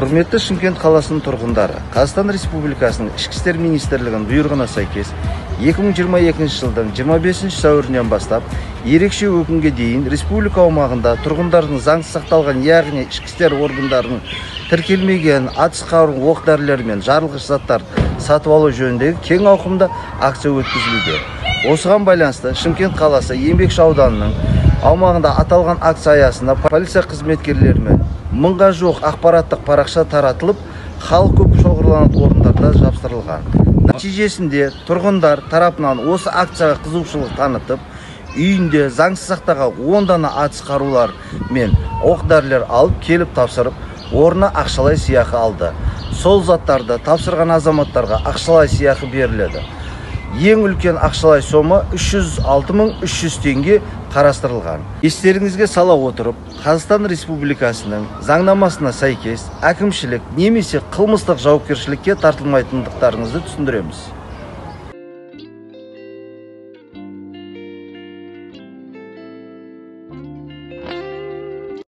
Құрметті Шымкент қаласының тұрғындары, Қазақстан Республикасының Ішкі істер министрлігінің бұйрығына сәйкес 2022 жылдың 25 сәуірінен бастап ерекше өкімге дейін республика аумағында тұрғындардың заңсыз сақталған, яғни ішкі істер органдарының тіркелмеген атыс қару, оқ дәрілер мен жарылғыш заттар сатып алу жөніндегі кең ауқымды акция өткізілуде. Осыған байланысты Шымкент қаласы Еңбекші ауданының аумағында аталған акция аясында полиция қызметкерлерімен мыңға жуық ақпараттық парақша таратылып, халық көп шоғырланатын орындарда жабыстырылған. Нәтижесінде тұрғындар тарапынан осы акцияға қызығушылық танытып, үйінде заңсыз сақтаған 10 дана атыс қарулар мен оқ дәрілер алып келіп тапсырып, орнына ақшалай сыйақы алды. Сол заттарды тапсырған азаматтарға ақшалай сыйақы беріледі. Ең үлкен ақшалай сома 306 300 теңге қарастырылған. Естеріңізге сала отырып, Қазақстан Республикасының заңнамасына сәйкес әкімшілік немесе қылмыстық жауапкершілікке тартылмайтындықтарыңызды түсіндіреміз.